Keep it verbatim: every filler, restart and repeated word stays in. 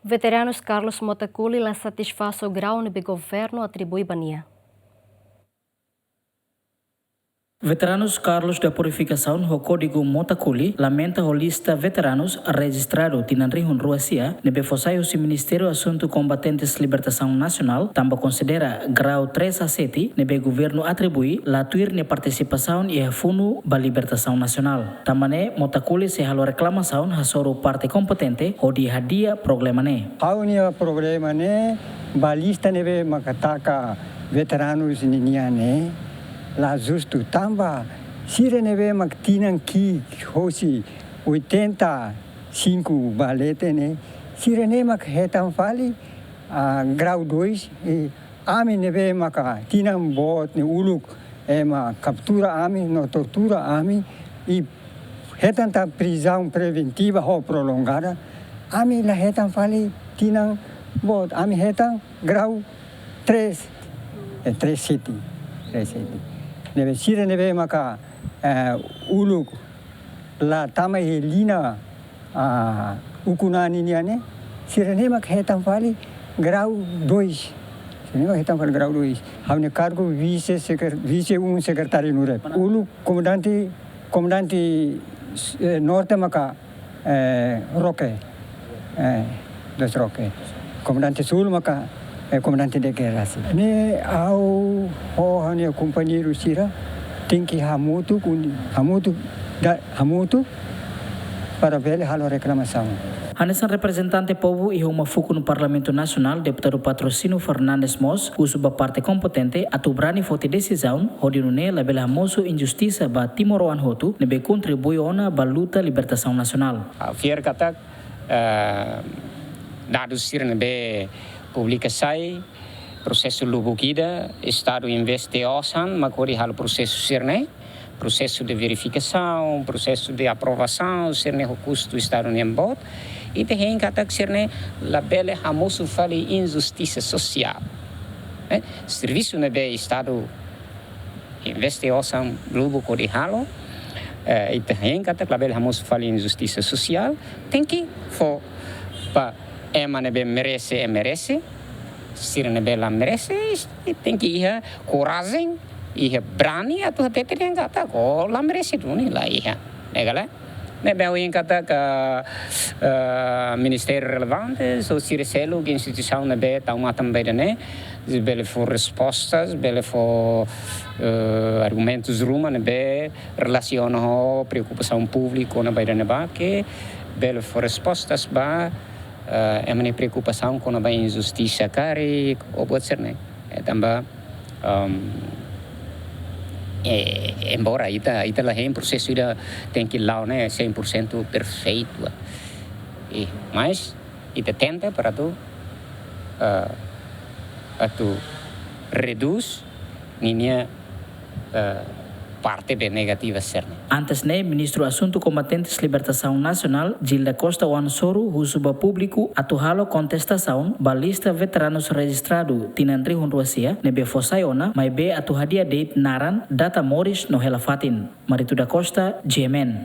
Veteranus Carlos Motakuli la satisfás ho grau ne'ebé governu atribui ba nia. Veteranus Carlos da Purificação ho kódigu Motakuli lamenta ho lista veteranus rejistradu tinan rihun rua sia ne'ebé fó sai husi Ministériu Asuntu Kombatentes Libertasaun Nasionál tanba konsidera grau três a sete ne'ebé governu atribui la tuir nia partisipasaun iha funu ba libertasaun nasionál. Tanba ne'e Motakuli sei halo reklamasaun hasoru parte kompetente hodi hadi'a problema ne'e. Ha'u-nia problema ne'e ba lista ne'ebé maka taka veteranus ninian ne'e la justu tanba sira ne'ebé mak tinan ki'ik hosi oitenta e cinco ba leten ne'e, sira ne'e mak hetan fali, ah, grau dois, i ami ne'ebé maka tinan boot ne'e uluk ema kaptura ami no tortura ami, i hetan tan prizaun preventiva ho prolongada, ami la hetan fali tinan boot, ami hetan grau três, eh, três sete, três sete. Ne'ebé sira ne'ebé maka, eh, uluk la tama iha liña, ah, ukun-an nian ne'e, sira ne'e mak hetan fali grau dois. Sira ne'e mak hetan fali grau dois. Ha'u-nia kargu vise sekre-, vise um sekretáriu nu'udar. Uluk komandante, komandante, eh, norte maka, eh, Roque, eh, dos Roque. Komandante súl maka, eh, komandante de guerra, sin. Ne'e ha'u ho ha'u-nia kompañeiru sira tenke hamutuk, uni-, hamutuk, da-, hamutuk para bele halo reklamasaun. Hanesan reprezentante povu iha uma fukun Parlamentu Nasionál, Deputadu Patrocínio Fernandes mós husu ba parte kompetente atu brani foti desizaun hodi nune'e labele hamosu injustisa ba timoroan hotu ne'ebé kontribui ona ba luta libertasaun nasionál. Ha'u fiar katak, eh, dadus sira ne'ebé publika sai, prosesu lubuk ida, Estadu investe osan mak hodi halo prosesu sira-ne'e, prosesu de verifikasaun, prosesu de aprovasaun, sira-ne'e ho kustu Estadu nian boot, ita hein katak sira-ne'e labele hamosu fali injustisa sosiál. Eh, servisu ne'ebé Estadu investe osan lubuk hodi halo, eh, ita hein katak labele hamosu fali injustisa sosiál, tenke fó ba ema ne'ebé merese, eh, merese, sira ne'ebé la merese, i tenke iha korajen, iha brani atu hatete dehan katak, oh, la merese duni, la iha. Ne'e ka lae? Ne'ebé ha'u hein katak, eh, ministériu relevante, ou sira seluk, instituisaun ne'ebé tau matan ba ida-ne'e, bele fó respostas, bele fó, eh, argumentus ruma ne'ebé relasiona ho preokupasaun públiku kona-ba ida-ne'ebá, ke bele fó respostas ba, eh, ema nia preokupasaun kona-ba injustisa karik, ou buat sira-ne'e. Eh, tanba, ehm, eh, embora ita, ita la hein prosesu ida tenke la'o ne'e cem por cento perfeitu. I, mas, ita tenta para atu, eh, atu redús ninia, eh, parte be negativa sira-ne'e. Antes ne'e, Ministru Asuntu Kombatentes Libertasaun Nasionál, Gil da Costa Oan Soru, husu ba públiku atu halo kontestasaun ba lista veteranus rejistradu tinan rihun rua sia ne'ebé fó sai ona, maibé atu hadi'a de'it naran, data moris no hela fatin. Marito da Costa, G M N.